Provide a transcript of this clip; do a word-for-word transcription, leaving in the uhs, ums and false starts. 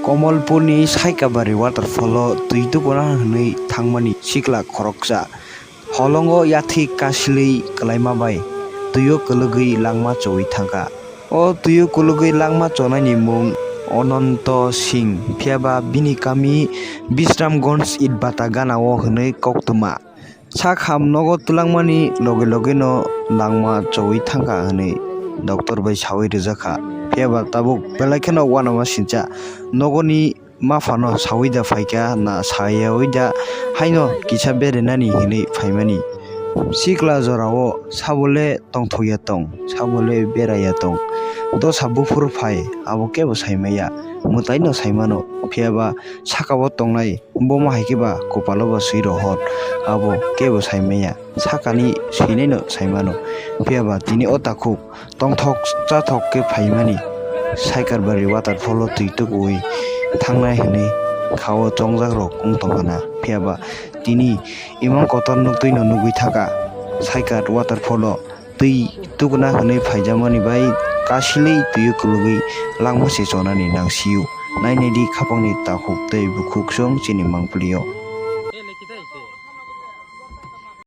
Komolpurni Saikabari waterfallo twi tukuna hwnwi thangmani sikla khoroksa holongo yathwi kasilwi kwlaima bai twio kwlwgwi langma chowi thangkha. O twio kwlwgwi langma chonaini mung Ononto Singh, phiyaba bini kami Bisramganj Itbata ganao hwnwi koktwma. Sak ham nogo twlangmani loge logeno langma chowi thangkha hwnwi doctor bai sawi rwjakha. Phiyaba tabuk belai kheno uanamasingcha nogoni maphano sawi da phaikha na sayawi da haino kisa berainani hwnwi phaimani. Sikla jorao sabole tongthokya tong, sabole beraiya tong. Dosa buphuru phai, abo kebo saimaya, mwtaino saimano, phiyaba sakao tongnai boma hai khe ba kopalo bo swi rohor, abo kebo saimaya, sakani swinaino saimano. Phiyaba tini o takhuk tongthok chathok khe phaimani Saikarbari waterfallo twi tukuwi thangnai hwnwi khao chongjakrok wng tongkha na. Phiyaba tini imang kotor nuktwino nugwi thangkha Saikar waterfallo twi tukuna hwnwi phaijakmani bai kasilwi twio kwlwgwi langma se chonani nangsio. Nainaidi khapangni takhuk tei bukhuk chwng chini mangpilio.